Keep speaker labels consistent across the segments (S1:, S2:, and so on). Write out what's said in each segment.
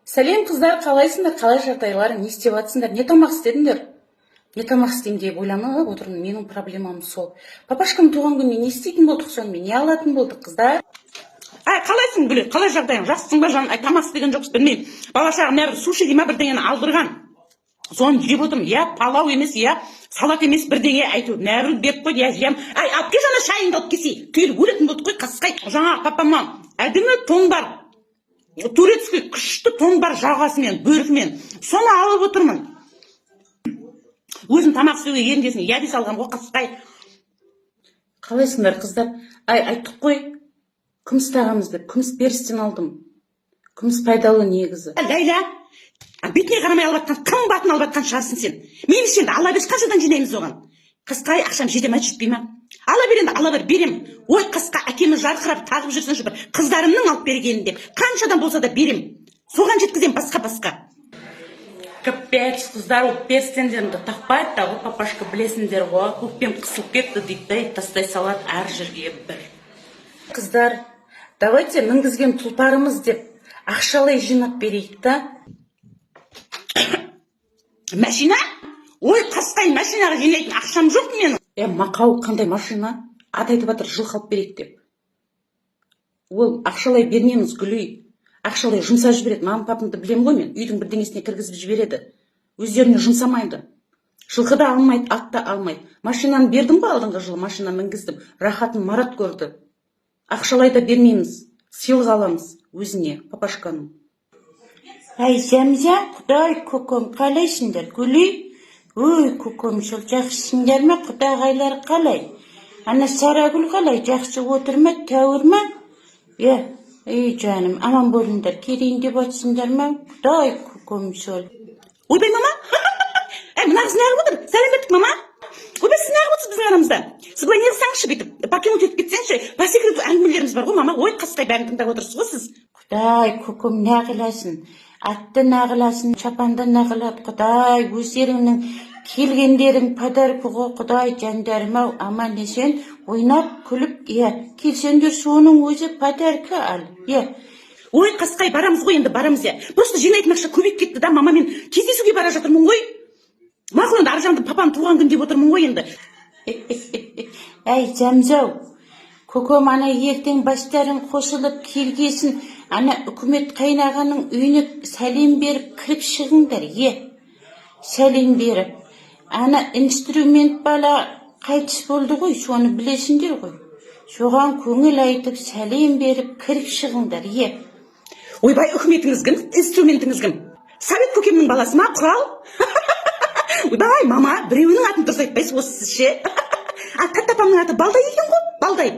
S1: Сәлем, қыздар! Қалайсыңдар? Қалай жағдайларың? Не істеп жатсыңдар? Не тамақ істедіңдер? Не тамақ істеймін деп ойланып отырмын. Менің проблемам сол. Папашканың туған күніне не істейтін болдық сонымен? Не алатын болдық, қыздар?
S2: Ай, қалайсың, Гүл? Қалай жағдайың? Жақсысың ба, жаным? Ай, тамақ істеген жоқпыз, білмеймін. Бала шағам бәрі суши дей ма, бірдеңені алдырған, соны жеп отырмын. Иә, палау емес, иә, салат емес, бірдеңе әйтеуір нәрі беріп қойды. Иә, жем. Ай, алып келші ана шайыңды, алып келсей. Түгел өлетін болдық қой, қасқай. Жаңағы папама әдемі тон бар, турецкий күшті тон бар, жағасымен, бөркімен, соны алып отырмын. Өзім тамақ істеуге ерінгесін, иә дей салғанмын ғой, қасқай.
S1: Қалайсыңдар, қыздар? Ай, айттық қой, күміс тағамыз деп. Күміс перстень алдым. Күміс пайдалы негізі.
S2: Ләйлә, а бетіне қарамай алып жатқан, қымбатын алып жатқан шығарсың сен. Мейлі енді, ала берші. Қаншадан жинаймыз оған, қасқай? Ақшам жете ма, жетпей ма? Ала бер енді, ала бер, берем. Ой, қасқа, әкеміз жарқырап тағып жүрсінші бір қыздарымның алып бергенін деп. Қаншадан болса да берем, соған жеткіземін. Басқа.
S1: Капец, қыздар, ол перстендерімді тақпайды да ғой папашка, білесіңдер ғой. Өкпем қысылып кетті дейді да, тастай салады әр жерге бір. Қыздар, давайте мінгізген тұлпарымыз деп ақшалай жинап берейік та.
S2: Машина? Ой, қасқай, машинаға жинайтын ақшам жоқ менің.
S1: Е, мақау, қандай машина? Ат айтып жатыр, жылқы алып берейік деп. Ол ақшалай бермейміз, Гүлей. Ақшалай жұмсап жібереді, мама папамды білемін ғой мен. Үйдің бірдеңесіне кіргізіп жібереді, өздеріне жұмсамайды. Жылқы да алмайды, ат та алмайды. Машинаны бердім ғой, алдыңғы жылы машина мінгіздім, рахатын Марат көрді. Ақшалай да бермейміз, сыйлық аламыз өзіне папашканың.
S3: Ай, Зәмзә, құдай, көкем, қалайсыңдар, Гүли? Ой, көкем, сол жақсысыңдар ма, құдағайлар қалай? Ана Сарагүл қалай, жақсы отыр ма, тәуір ма? Иә, ей, жаным, аман болыңдар, келейін деп жатсыңдар ма? Құдай, көкем, сол.
S2: Ойбай, мама! Әй, мына қыз неғып отыр? Сәлеметік, мама! Ойбай, сіз неғып отырсыз біздің арамызда? Сіз былай неғылсаңызшы, бүйтіп покинуть етіп кетсеңізші. По секрету әңгімелеріміз бар ғой, мама. Ой, қасқай, бәрін тыңдап отырсыз ғой сіз.
S3: Құдай, көкем, не қыласың? Атты не қыласың, шапанды не қылады, құдай, өздеріңнің келгендерің подарка ғой, құдай, жандарым ау, аман есен ойнап күліп, иә, келсеңдер, соның өзі подарка ал, иә.
S2: Ой, қасқай, барамыз ғой енді, барамыз, иә. Просто жинайтын ақша көбейіп кетті да, мама. Мен кездесуге бара жатырмын ғой. Мақұл енді, ар жағында папаның туған күні деп отырмын ғой енді.
S3: Әй, Зәмзау, көкем, ана ертең бастарың қосылып келгесін, ана Үкімет қайнағаның үйіне сәлем беріп кіріп шығыңдар, е, сәлем беріп. Ана инструмент бала қайтыс болды ғой, соны білесіңдер ғой, соған көңіл айтып, сәлем беріп кіріп шығыңдар, е.
S2: Ойбай, үкіметіңіз кім, инструментіңіз кім? Совет көкемнің баласы ма, құрал? Ойбай, мама, біреуінің атын дұрыс айтпайсыз осы сіз ше. А тәтті апамның аты Балдай екен ғой, Балдай.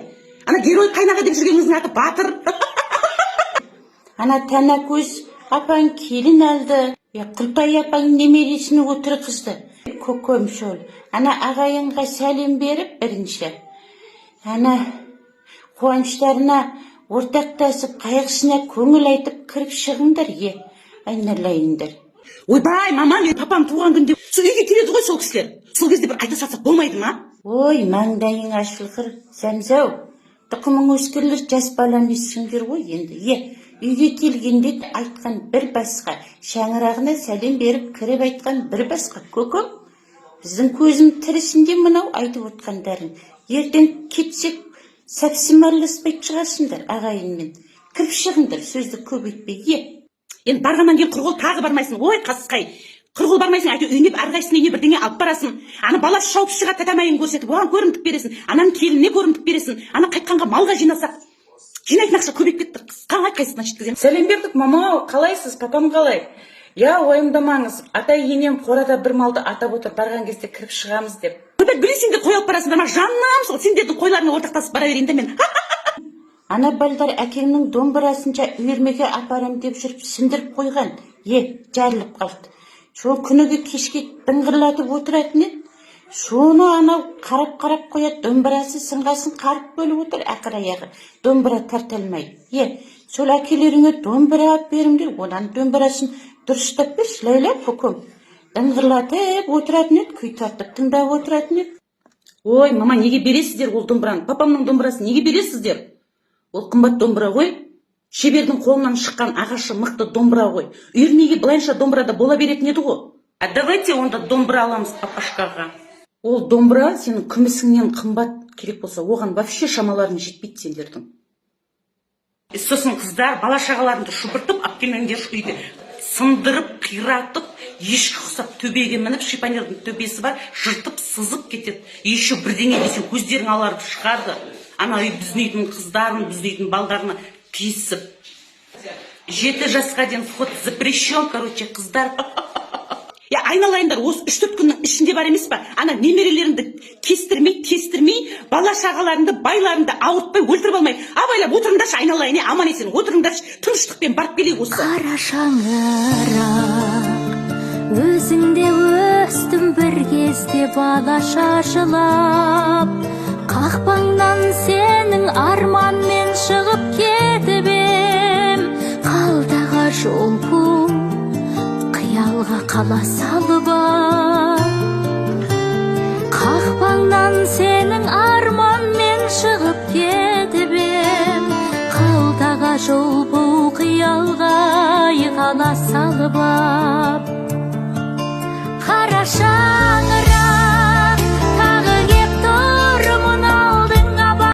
S2: Ана герой қайнаға деп жүргеніңіздің аты Батыр.
S3: Ана Танакөз апаң келін алды, е, Құлтай апаң немересін отырғызды, көкем, сол ана ағайынға сәлем беріп, бірінші ана қуаныштарына ортақтасып, қайғысына көңіл айтып кіріп шығыңдар, е, айналайындар.
S2: Ойбай, мама, мен папам туған күнде сол үйге келеді ғой сол кісілер, сол кезде бір айта салсақ болмайды ма?
S3: Ой, маңдайың ашылғыр, Зәмзау, тұқымың өскірлер, жас бала емессіңдер ғой енді, е. Үйге келгенде айтқан бір басқа, шаңырағына сәлем беріп кіріп айтқан бір басқа, көкем. Біздің көзім тірісінде мынау айтып отқандарың. Ертең кетсек, сәпсім араласпайтын шығарсыңдар ағайынмен. Кіріп шығыңдар, сөзді көбейтпей, е.
S2: Енді барғаннан кейін құр қол тағы бармайсың. Ой, қасқай, құр қол бармайсың әйтеуір. Үйіне, әрқайсысының үйіне бірдеңе алып барасың. Ана баласы шауып шығады, тәтәмайын көрсетіп, оған көрімдік бересің, ананың келініне көрімдік бересің. Ана қайтқанға малға жинасақ, жинайтын ақша көбейіп кетті. Қалай, қайсысына жеткіземін?
S1: Сәлем бердік, мама! Қалайсыз? Папам қалай? Иә, уайымдамаңыз, атай енем қорада бір малды атап отыр, барған кезде кіріп шығамыз деп.
S2: Ойбай, Гүли, сендер қой алып барасыңдар ма, жаным? Сол сендердің қойларыңа ортақтасып бара берейін да мен.
S3: Ана балдар әкеңнің домбырасынша үйірмеге апарам деп жүріп сындырып қойған, е, жарылып қалды. Сол күніге кешке дыңғырлатып отыратын еді, соны анау қарап қарап қояды. Домбырасы сынғасын қарып бөліп отыр, ақыр аяғы домбыра тарта алмай, е. Сол әкелеріңе домбыра алып беріңдер, одан домбырасын дұрыстап берші, Ләйлә, көкем. Дыңғырлатып отыратын еді, күй тартып тыңдап отыратын еді.
S1: Ой, мама, неге бересіздер ол домбыраны? Папамның домбырасын неге бересіздер? Ол қымбат домбыра ғой. Шебердің қолынан шыққан ағашы мықты домбыра ғой. Үйірмеге былайынша домбырада бола беретін еді ғой. А давайте онда домбыра аламыз папашкаға. Ол домбыра сенің күмісіңнен қымбат, керек болса, оған вообще шамаларың жетпейді сендердің.
S2: Сосын, қыздар, бала шағаларыңды шұбыртып алып келмеңдерші үйге. Сындырып, қиратып, ешкі ұқсап төбеге мініп, шифонердің төбесі бар, жыртып, сызып кетеді. Еще бірдеңе десе, көздерің аларып шығады. Ана үй, біздің үйдің қыздарын, біздің үйдің балдарына тиісіп. 7 жасқа дейін вход запрещен, короче, қыздар. Я, айналайындар, осы 3-4 күннің ішінде бар емес па, ана немерелеріңді кестірмей, тестірмей, бала шағаларыңды, байларыңды ауыртпай, өлтіріп алмай, абайлап отырыңдаршы, айналайын, е, аман есен отырыңдаршы, тыныштықпен барып келейік осы.
S4: Қара шаңырақ, өзіңде өстім бір кезде балаша жылап. Қақпаңнан сенің арманмен шығып кетіп ем, қалтаға жол пұл, қиялға қала салып ап. Қақпаңнан сенің арманмен шығып кетіп ем, қалтаға жол пұл, қиялға қала салып ап.